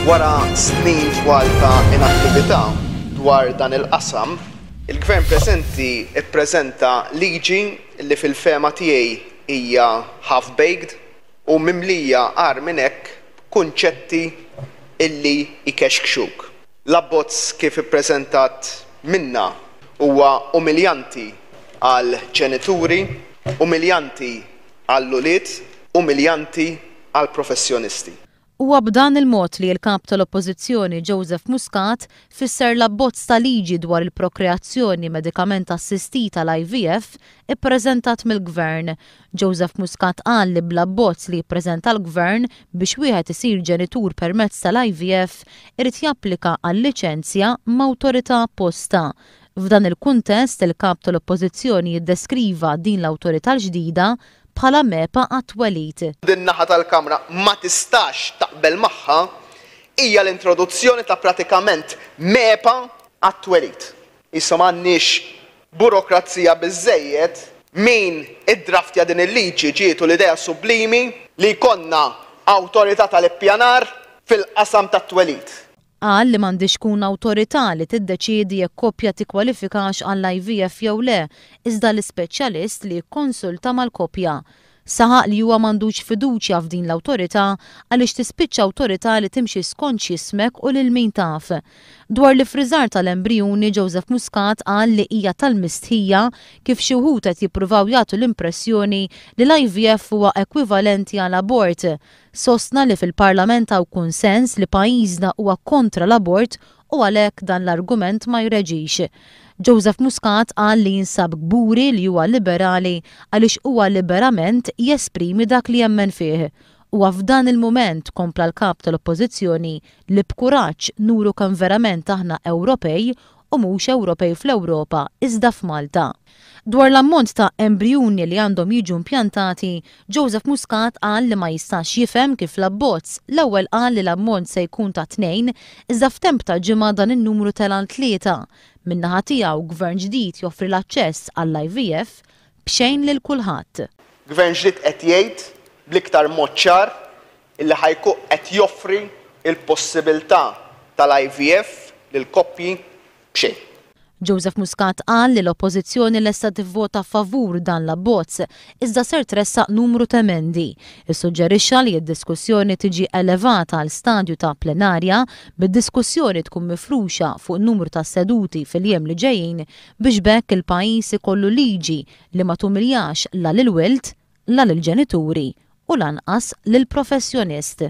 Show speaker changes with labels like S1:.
S1: Wara snin twal ta' inattività dwar dan il-qasam, il-Gvern preżenti ppreżenta liġi li fil-fehma tiegħi hija half-baked u mimlija agħar minn hekk b'kunċetti illi jkexkxuk. L-abbozz kif ippreżentat minna huwa umiljanti għall-ġenituri, umiljanti għall-ulied, umiljanti għall-professjonisti.
S2: Huwa b'dan il-mod li l-Kap tal-Oppożizzjoni Joseph Muscat fisser l-abbozz ta' liġi dwar il-prokreazzjoni medikament assistita l-IVF ippreżentat mill-Gvern. Joseph Muscat qal li bl-abbozz li ppreżenta l-Gvern biex wieħed isir ġenitur permezz tal-IVF irid japplika għal liċenzja m'awtorità apposta. F'dan il-kuntest il-Kap tal-Oppożizzjoni jiddeskriva din l-awtorità l-ġdida bħala MEPA għat-twelid.
S1: Din-naħa tal-Kamra ma tistax taqbel magħha hija l-introduzzjoni ta' pratikament MEPA għat-twelid. Issa m'għandniex burokrazija biżżejjed, min iddraftja din il-liġi ġietu l-idea sublimi li jkollna awtorità tal-ippjanar fil-qasam tat-twelid.
S2: Qal li m'għandhiex tkun awtorità li tiddeċiedi jekk koppja tikkwalifikax għall-IVF jew le, iżda l-ispeċjalist li jikkonsulta mal-koppja. Saħaq li huwa m'għandux fiduċja f'din l-awtorità għaliex tispiċċa awtorità li timxi skont x'jismek u lil min taf. Dwar l-iffriżar tal-embrijuni Joseph Muscat qal li hija tal-mistħija kif xi wħud qed jippruvaw jagħtu l-impressjoni li l-IVF huwa ekwivalenti għal abort. Sostna li fil-Parlament hawn kunsens li pajjiżna huwa kontra l-abort u għalhekk dan l-argument ma jreġix. Joseph Muscat qal li jinsab kburi li huwa liberali għaliex huwa liberament jesprimi dak li jemmen fih. Huwa f'dan il-mument, kompla l-Kap tal-Oppożizzjoni, li b'kuraġġ nuru kemm verament aħna Ewropej u mhux Ewropej fl-Ewropa iżda f'Malta. Dwar l-ammont ta' embrijuni li għandhom jiġu impjantati, Joseph Muscat qal li ma jistax jifhem kif l-abbozz l-ewwel qal li l-ammont se jkun ta' tnejn iżda f'temp ta' ġimgħa dan in-numru tela' għal tlieta. Min-naħa tiegħu, Gvern ġdid joffri l-aċċess għall-IVF b'xejn lil kulħadd.
S1: Gvern ġdid qed jgħid bl-iktar mod ċar illi ħa jkun qed joffri l-possibiltà tal-IVF lill-koppji b'xejn.
S2: Joseph Muscat qal li l-Oppożizzjoni lesta tivvota favur dan l-abbozz, iżda ser tressaq numru t'emendi. Issuġġerixxa li d-diskussjoni tiġi elevata għal stadju ta' plenarja, bid-diskussjoni tkun mifruxa fuq numru ta' seduti fil-jiem li ġejjin biex b'hekk il-pajjiż ikollu liġi li ma tumiljax la lill-wild, la lill-ġenituri u lanqas lill-professjonist.